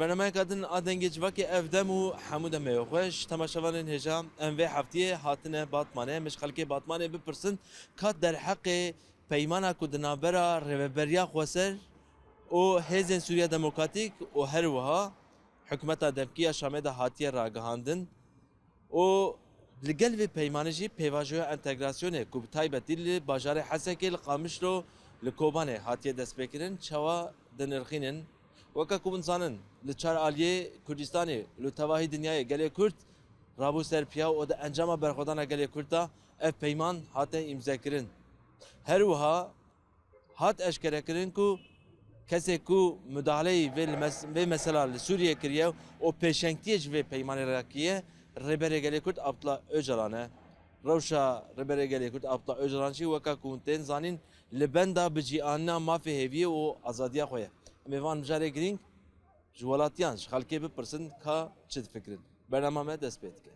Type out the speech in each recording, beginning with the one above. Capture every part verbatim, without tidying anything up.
Bernameyeka din a Dengê Civakê ev dem û hemû demê xweş. Temaşevanên hêja, em vê heftiyê hatine Batmanê. Em ji xelkê Batmanê bipirsin ka derheqê peymana ku di navbera Rêveberiya Xweser û Hêzên Sûriya Demokratîk û her wiha Hikûmeta Demkî ya Şamê de hatiye ragihandin û li gel vê peymanê jî pêvajoya entegrasyonê ku bi taybetî li bajarê Hesekê, li Qamişlo, li Kobanê hatiye destpêkirin, çawa dinirxînin? Weke ku hûn dizanin, li çar aliyê Kurdistanê, li tevahî dinyayê gelê Kurd rabû ser piya û di encama berxwedana gelê Kurd de ev peyman hate îmzekirin. Her wiha hat eşkerekirin ku kesê ku mudahaleyî vê li mes-, vê mesela li Sûriyê kiriye û pêşengtiyê ji vê peymanê rakiye, Rêberê Gelê Kurd Abdullah Ocalan e. Rewşa Rêberê Gelê Kurd Abdullah Ocalan jî weke ku hûn tên zanîn, li benda bicîanîna mafê hêviyê û azadiya xwe ye. Em ê van mijarê girîng ji welatiyan, ji xelkê bipirsin ka çi difikirin. Bernama me dest pê dike.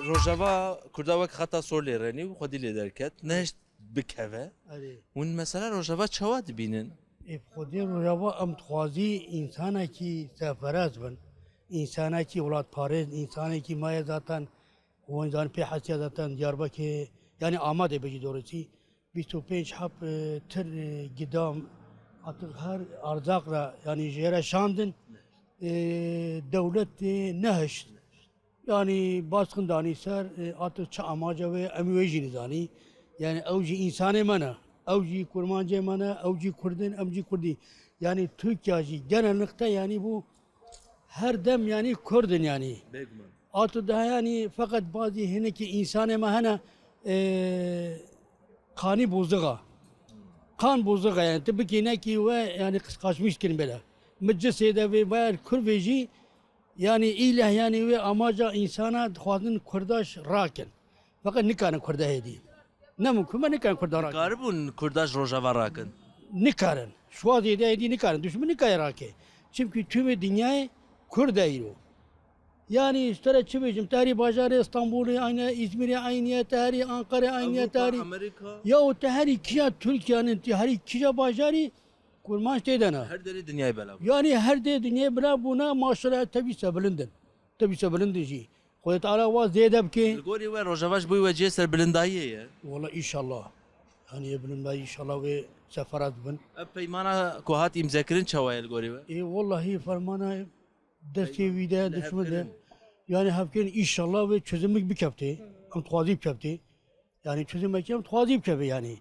Rojava Kurda wek xeta sor lê renî û xwedî lê derket. Nehişt bikeve. Erê. Hûn mesela Rojava çawa dibînin? Ê, bi xwedî Rojava em dixwazî însanekî serferez bin, însanekî welatparêz, însanekî maye zaten, hûn zanî pê hesiya zaten Diyarbekirê, yanî Amedê bêjî dorosî, bîst û pênc heb, e, tir, e, gidam, artık her erzaq re, yanî jê re şandin, e, dewlet, e, nehişt. Yanî baskın danî ser, e, artık çi amaca wê, em wê jî nizanî. Yanî ew jî însanê me ne, ew jî kurmancê me ne, ew jî Kurd in, em jî Kurdî. Yanî Tirkiye jî genellikle yanî bu her dem yanî Kurd in yanî. Bêguman. Artık daha yanî feqet bazı hinekî însanê me hene, e, kanî bozixa. Kan bozixa yanî tu bikî nekî we yanî kıskançmış kin bile. Mi cisê de vê ber kurvê jî Yanî îleh yanî wê amaca însana dixwazin Kurdaş rakin. Feqet nikarin Kurda hêdî. Ne mumkin me nikarin Kurda rakin. Karibûn Kurdaş Rojava rakin? Nikarin. Şwazê de hêdî nikarin. Duşmin nikare rake. Çimkî tümê dinyayê Kurd e îro. Yanî ji te re çi bêjim, te herî bajarê Stenbolê aynî ye, Îzmîrê aynî ye, te herî Anqarê aynî ye, te Ewropa, herî Amerîka. Ya û te herî kîja Tirkiyanê, te herî kîja bajarî Kurmanc tê de ne. Her derê dinyayê belav. Yanî her derê dinyayê belav bûne, maşallah, tevî serbilind in. Tevî serbilind in jî. Xwedê Teala wa zêde bike. Li gorî we Rojava ji bo we cihê serbilindayiyê ye? Wala înşallah. Yanî yê bilindayî înşallah wê seferat bin. Ev peymana ku hat îmzekirin çawa ye li gorî we? Ê, wallahî fermana destê wî de, duşmê de. Yanî hevkirin înşallah wê çözümük bikevtê. Em dixwazî bikevtê. Yanî çözümekî em dixwazî bikeve yanî.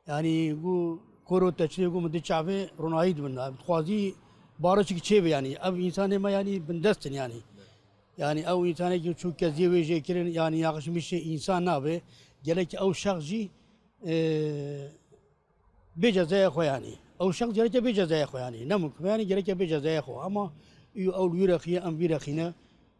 Yanî ku koro teçlê ku min di çavê ronahî dibin. Em dixwazî barişik çêbe yanî. Ev însanê me yanî bindest in yanî. Yanî ew însanekî çû keziyê wê jê kirin yanî yakışmışê însan nabe. Gerek ew şexs jî, e, bê cezaya xwe yanî. Ew şexs gereke bê cezaya xwe yanî. Ne mumkin yanî gereke bê cezaya xwe. Ama ew li wî rexiye, em vî rexîne.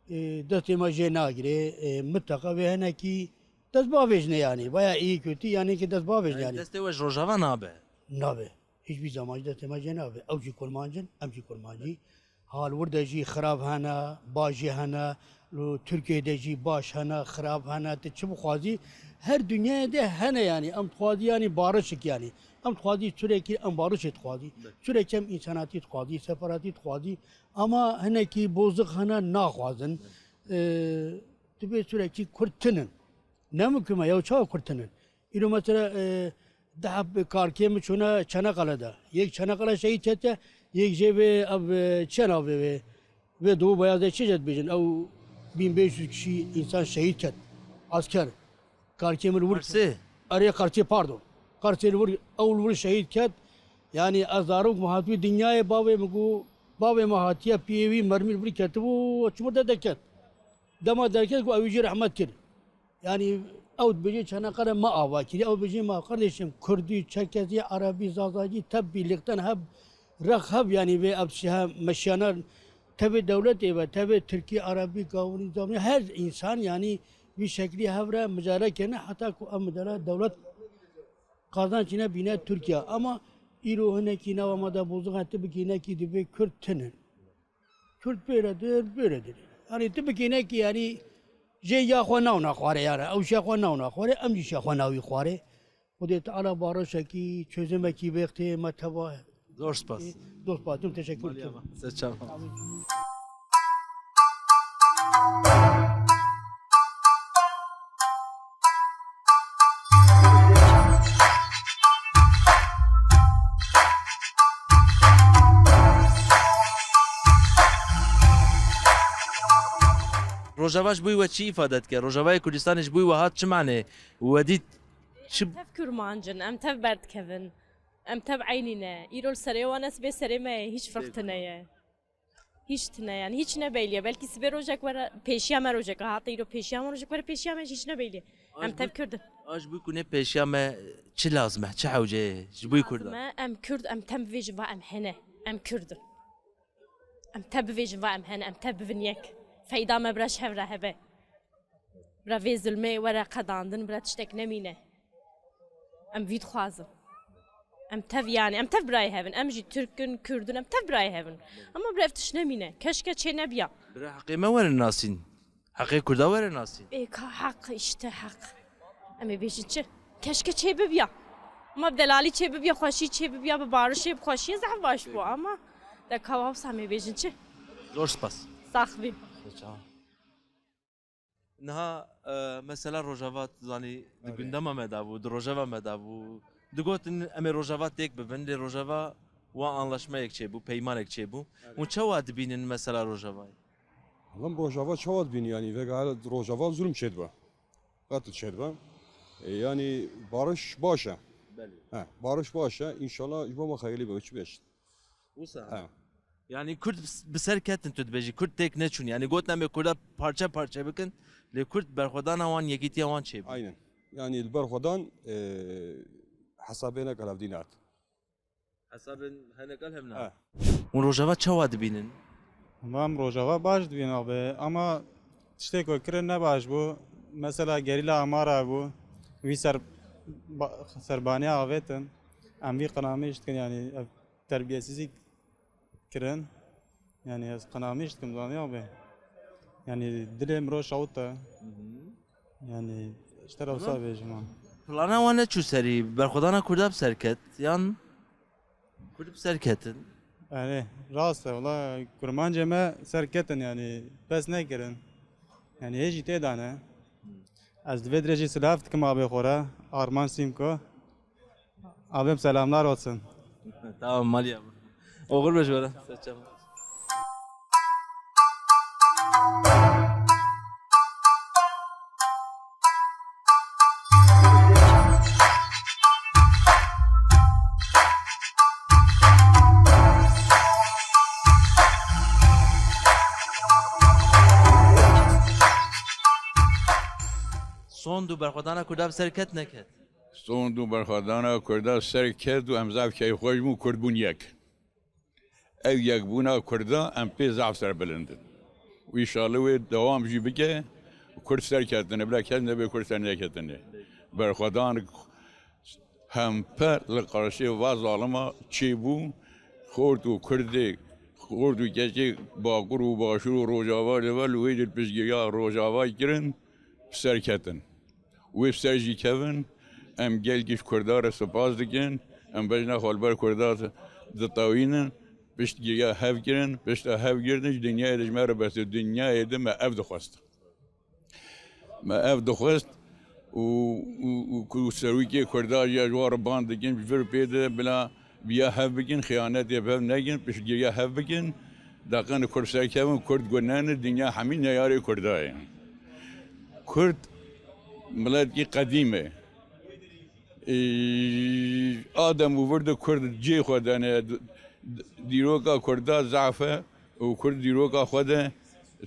E, destê me jê nagire. E, mitleqa vê hinekî Dest bavêjine yanî. Veya iyi kötü yanî ki dest bavêjine yanî. Destê we ji Rojava nabe? Nabe. Hiçbir zaman ji destê me jê nabe. Ew jî kurmanc in, em jî kurmancî. Ha li wir de jî xirab hene, baş jî hene. Li Tirkiyeyê de jî baş hene, xirab hene. Tu çi bixwazî? Her dinyayê de hene yanî. Em dixwazî yanî barişik yanî. Em dixwazî sürekli em barişê dixwazî. Sürekli em însanatî dixwazî, seferatî dixwazî. Ama hinekî bozuk hene naxwazin. Ee, Divê sürekli Kurd tinin. Ne mumkin e, ya çawa Kurd tinin? Îro mesela, e, deh heb karkê min çûne Çanakkale de. Yek Çanakkale şehîd kete, yek jê vê ev, e, çi navê vê? Vê Doğu Beyazê çi jê dibêjin? Ew bin beş yüz kişi însan şehîd ket. Asker. Karkê min li wir. Qarsê? Erê Qarsê, pardon. Qarsê li wir, ew li wir şehîd ket. Yanî ez zarok min hatibû dinyayê bavê min ku, bavê min hatiye piyê wî mermî li vir ketibû, çimir de deket. Dema derket ku ew jî rehmet kir. Yanî ew dibêje Çanakkale me ava kiriye, ew dibêje me, kardeşim, Kurdî, Çerkezî, Erebî, Zazakî, tebî, lêxten heb, rex heb, yanî vê ev şihe meşiyana tevê dewletê ve, tevê Tirkî, Erebî, Gawûnî, Zamî, her însan yanî vî şeklî hev re micare kene heta ku ev micare dewlet qazanç çîne bîne Tirkiye. Ama Îro hinekî nava me de bozix e, tu bikî nekî dibê Kurd tinin. Kurd pêre dir, pêre dir. Yanî tu bikî nekî, yanî jê ya xwe nawna xwarê, yanî ew şe xwe nawna xwarê, em jî şe xwe nawî xwarê. Xwedê Teala barişekî, çözümekî bêxtê me teva. Zor spas. Zor spas, tim teşekkür ederim. Ser çava. Rojava ji bo we çi îfade dike? Rojavayê Kurdistanê ji bo we hat çi mane? We dît çi? Tev kurmanc in, em tev berdikevin. Em tev eynî ne. Îro li serê wan e, sibê serê me ye, hîç firq tune ye. Hîç tune yani, hîç ne beyliye. Belkî sibê rojek were pêşiya me, rojek hate îro pêşiya me, rojek were pêşiya me, hîç ne beyliye. Em tev Kurd in. A ji bo ku ne pêşiya me çi lazim e, çi hewce ye ji bo Kurdan? Lazim e, em Kurd, em tev bivêjin va em hene. Em Kurd in. Em tev bivêjin va em hene, em tev bivin yek. Feyda me bira ji hev re hebe. Bira vê zulmê were qedandin, bira tiştek nemîne. Em vî dixwazin. Em tev, yani, em tev birayê hev in. Em jî Tirk in, Kurd in, em tev birayê hev in. Ama bira ev tişt nemîne. Keşke çê nebiya. Bira heqê me werin nasîn. Heqê Kurda werin nasîn. Ê ka heq, işte heq. Em ê bêjin çi? Keşke çê bibiya. Ama bi delalî çê bibiya, xweşî çê bibiya, bi barişê, bi xweşiyê zehf baş bû. Ama de ka wawsa em ê bêjin çi? Zor spas. Sax bî. Niha, e, mesela Rojava, tu zanî, di Evet. gündema me de bû, di rojeva me de bû. Digotin, em ê Rojava têk bibin, lê Rojava wa anlaşmeyek çêbû, peymanek çêbû. Evet. Hûn çawa dibînin mesela Rojavayê? Lim Rojava çawa dibînin, yanî, vega her Rojava zulm çêdibe. Qetil çêdibe. E, yanî, barış baş e. Belê. He, barış baş e. Înşallah, ji bo me xeyrlî be, çi bêjin. Wisa? He. Yani Kurd bi ser ketin, tu dibêjî, Kurd têk neçûn. Yani gotin em ê Kurda parçe parçe bikin, lê Kurd berxwedana wan, yekîtiya wan çêbû. Aynen. Yani li berxwedan, e, hesabê ne kelev dînat. Hesabên hene kal hevna. He. Hûn Rojava çawa dibînin? Em Rojava baş dibînin abi, ama tiştê ku kirin ne baş bû. Mesela gerîla Amara bû, wî ser, ba-, serbaniya avêtin. Em vî qinamîş dikin, yani ev terbiyesizî kirin. Yani ez qinamîş dikim, zanî abi. Yani dilê mirov şewit e. Hı hı. Yani ji te re wisa bêjim ha. Plana wan neçû serî, berxwedana Kurda bi ser ket, yan Kurd bi ser ketin? Yani rast e, wala kurmancê me ser ketin, yani bes nekirin. Yani hê jî tê de ne. Ez di vê dirê jî silav dikim abê xwe re, Arman Sîmko. Abim selamlar olsun. Tamam, mal ya. Oxir be ji we re. Ser çava. Sond û berxwedana Kurda bi ser ket neket? Sond û berxwedana Kurda ser ket û em zaf keyfxweş bûn, Kurd bûn yek. Ev yekbûna Kurda em pê zaf serbilind in. Û înşallah wê dewam jî bike. Kurd ser ketine, bila kes nebe Kurd ser neketine. Berxwedan hempe li qarşê va zalima çêbû. Xort û Kurdê, xort û keçê Bakur û Başûr û Rojava li ve li wê dil piştgiriya Rojava kirin, ser ketin. Wê ser jî kevin, em gelkî ji Kurda re spas dikin, em bejna xwe li ber Kurda ditewînin, piştgiriya hev kirin, pişta hev girtin, ji dinyayê de ji me re bes e, dinyayê de me ev dixwest. Me ev dixwest û, û, û ku serokê Kurda jî ji wan re ban dikin, ji vir pê de bila Biya hev bikin, xiyanetê bi hev nekin, piştgiriya hev bikin. Deqin Kurd serkevin, Kurd gunene, dinya hemî neyarê Kurda ye. Kurd miletkî qedîm e. Ee, Adem û vir de Kurd cê xwe dane, d-, d-, dîroka Kurda zaf e û Kurd dîroka xwe de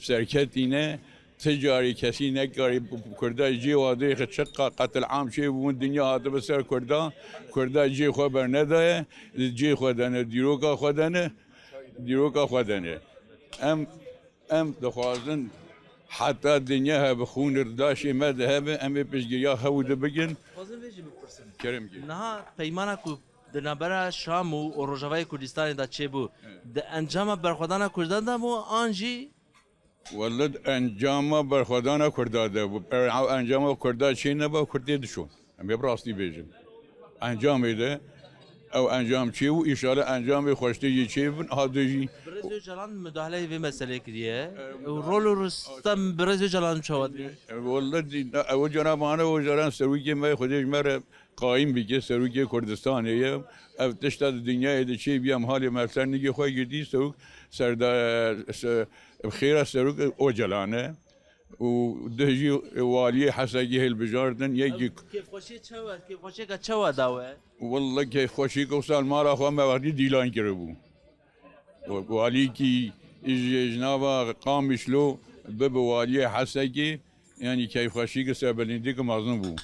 serketî ne. Ti carî kesî nekarî Kurda cê wa dêxe çi qa-, qetil am çêbûn, dinya hatibe ser Kurda, Kurda cê xwe bernedaye, cê xwe dene, dîroka xwe dene, dîroka xwe dene. Em, em dixwazin heta dinya hebe xûn li laşê me de hebe, em ê piştgiriya hew de bikin. Dixwazin vê jî bipirsin. Kerem ki. Niha peymana ku Di navbera Şam û, û Rojavayê Kurdistanê de çêbû, di encama berxwedana Kurdan de bû an jî? Wele di encama berxwedana Kurda de bû. Ew encama Kurda çê neba, Kurd tê dişon. Em ê bi rastî bêjin. Encamê de ew encam çê bû, înşallah encamê xweştê jî çê bin, ha de jî. Birêz Ocalan müdahaleyê vê meseleyê kiriye. Ew Û rol û Rustem Birêz Ocalan çawa dibîne? Ew wele dî-, ew Ocalan mane, Ocalan serokê me, Xwedê ji me re qayîm bike, serokê Kurdistanê ye. Ev tişta di dinyayê de çêbî, em halê me ser nigê xwe girtî, serok serda-, se-, xêra serok Ocalan e. Û duh jî waliyê Hesekê hilbijardin, yekî Kêfxweşiyê çawa, kêfxweşiyeke çawa da we? Wele kêfxweşî ku sal mala xwe me wextî dîlan kiribû. Walîkî ji, ji nava Qamişlo bibe waliyê Hesekê, yanî keyfxweşî ki serbelindî ki mezin bû.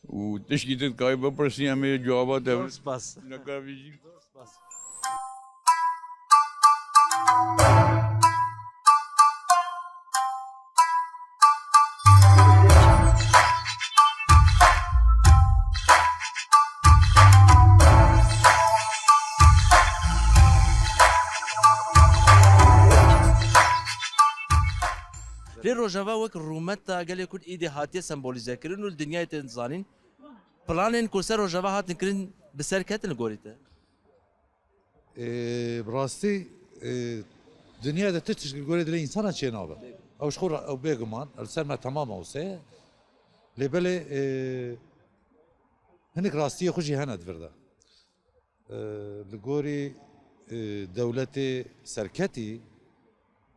Û tişkî tu dikayî bipirsî, em ê cewaba te Zor spas. Nekavî jî. Zor spas. Lê Rojava wek rûmeta gelê Kurd îdî hatiye sembolîzekirin û li dinyayê tên zanîn. Planên ku ser Rojava hatin kirin, bi ser ketin li gorî te? Ê, bi rastî, ê, dinya de tu tişt li gorî dilê însana çênabe. Ew ji xwe re, ew bêguman, li ser me temam e wisa ye. Lê belê, ê, hinek rastiyê xwe jî hene di vir de. Ê, li gorî, ê, dewletê serketî,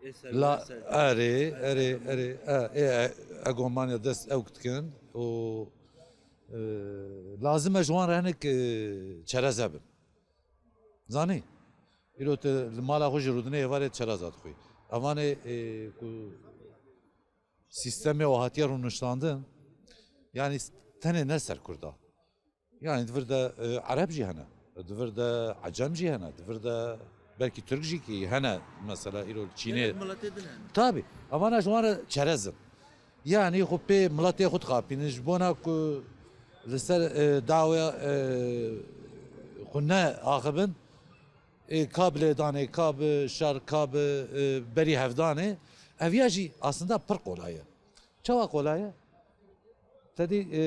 Ê ser la, ser. Erê, erê, erê, e, ê, e, egomaniya dest ew dikin û, ê, lazim e ji wan re hinek, ê, çereze bin. Zanî? Îro tu li mala xwe jî rûdinê êvarê çereza dixwî. Evanê, ê, ku sîstemê o hatiye rûniştandin, yanî tenê ne ser Kurda. Yanî di vir de, e, Ereb jî hene. Di vir de Ecem jî hene. Di vir de belkî Tirk jî kî hene, mesela îro li Çînê. Gelek miletê din hene. Tabî. Evana ji wan re çerez in. Yanî xwe pê miletê xwe dixapînin. Ji bona ku li ser, e, dawaya, e, xwe ne axibin, e, ka bi lêdanê, ka bi şer, ka bi, e, berî hevdanê. Ev ya jî aslında pir qolay e. Çawa qolay e? Te dî, e,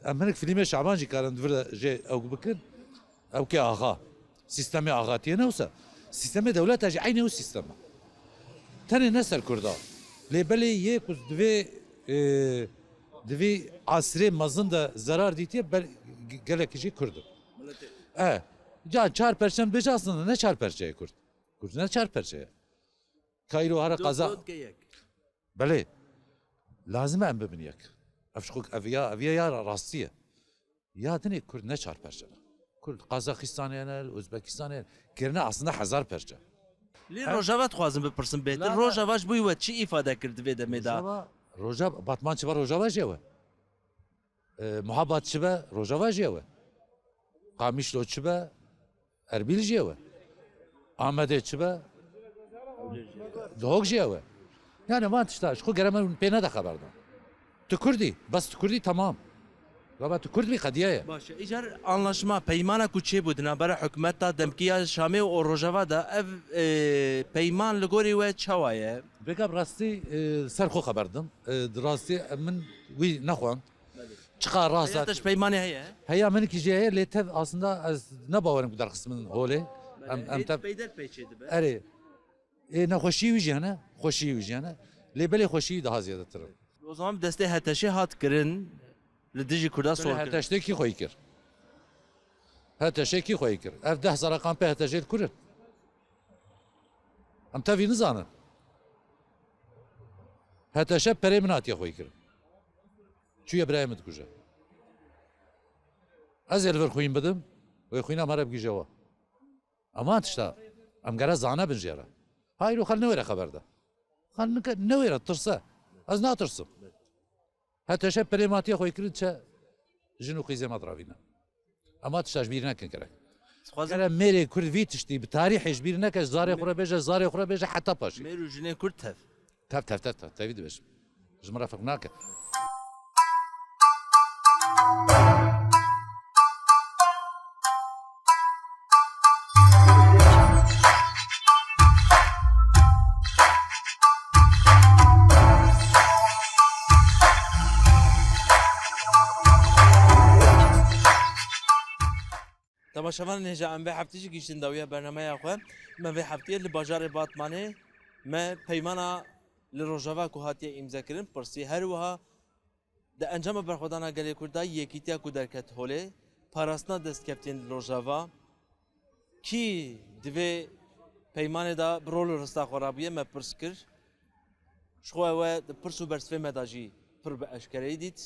em hinek filmê Şaban jî karin di vir de jê ew bikin. Ew ke axa. Sîstemê axatiyê ne wisa. Sîstemê dewleta jî eynî ew sîstem e. Tenê ne ser Kurda. Lê belê yê ku divê, e, di vî asrê mezin de zerar dîtiye, bel-, gelekî jî Kurd in. E, ca çar perçe em bêje aslında ne çar perçe ye Kurd. Kurd ne çar perçe ye. Ka îro hara Dot, qeza dot ke yek. Belê. Lazim e em bibin yek. Ev ji xwe ev ya, ev ya, ya rastî ye. Ya dinê Kurd ne çar perçe ne. Kurd Qazaxistanê ne, li Uzbekistanê ne. Kirine aslında hezar perçe. Lê Rojava dixwazim bipirsim bêtir. La, la. Rojava ji bo we çi îfade kir di vê demê de? Rojava, Rojava, Batman çi be Rojava jê we. E, Muhabat çi be, Rojava jê we. Qamişlo çi be, Erbîl jê we. Amedê çi be, Duhok jê we. Yani van tişta, ji xwe gere me pê nede xeber da. Tu Kurdî, bes tu Kurdî, temam. Gava tu Kurd bî, qediye ye. Baş e. Îcar anlaşma, peymana ku çêbû di navbera hikûmeta demkî ya Şamê û Rojava de, ev, e, peyman li gorî we çawa ye? Vêga bi rastî, e, ser xwe xeber dim. E, di rastî, e, min wî nexwend. Belê. Çiqa rast Heya e. Te ji peymanê heye? Heya min kî jê heye, lê tev aslında ez ne bawerim ku derxistin holê. Belê. Em, em Hê tev peyder pey çê dibe. Erê. Ê nexweşî wî jî hene, xweşî wî jî hene. Lê belê xweşî wî daha zêdetir e. O zaman destê H T Şê hat kirin, li dijî Kurda sor kirin. H T Ş kî xweyî kir? H T Ş kî xweyî kir? Ev deh zara kampê H T Ş li kur in? Em tevî nizanin. H T Ş perê min hatiye xweyî kirin. Çûye birayê min dikuje. Ez ê li vir xwîn bidim, wê xwîna me re bigihîje we. Eman tişta, em gere zane bin jê re. Hayro xel newêre xeber de. Xel nike-, newêre tirse. Ez natirsim. Heta şev perê matiye xwe kirin çe jin û qîzê me diravîne. Ema tişta ji bîr nekin gerek. Dixwazim Gere mêrê Kurd vî tiştî bi tarîhê ji bîr neke, zarê xwe re bêje, zarê xwe re bêje heta paşî. Mêr û jinê Kurd tev. Tev, tev, tev, tev, tevî dibêjim. Ji min re ferq nake. Şevan nêja em vê heftî jî gihîştin dawiya bernameya xwe. Me vê heftiyê li bajarê Batmanê me peymana li Rojava ku hatiye îmzekirin pirsî. Her wiha di encama berxwedana gelê Kurd de yekîtiya ku derket holê, parastina destkeftiyên li Rojava, kî di vê peymanê de bi rol û rista xwe rabûye, me pirs kir. Ji xwe ew e di pirs û bersivê me de jî pir bi eşkereyî dît.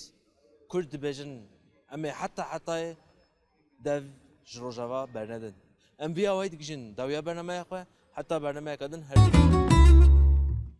Kurd dibêjin, em ê heta hetayê dev ji Rojava bernedin. Em vî awayî digihîjin dawiya bernameya xwe, heta bernameyeke din her tişt.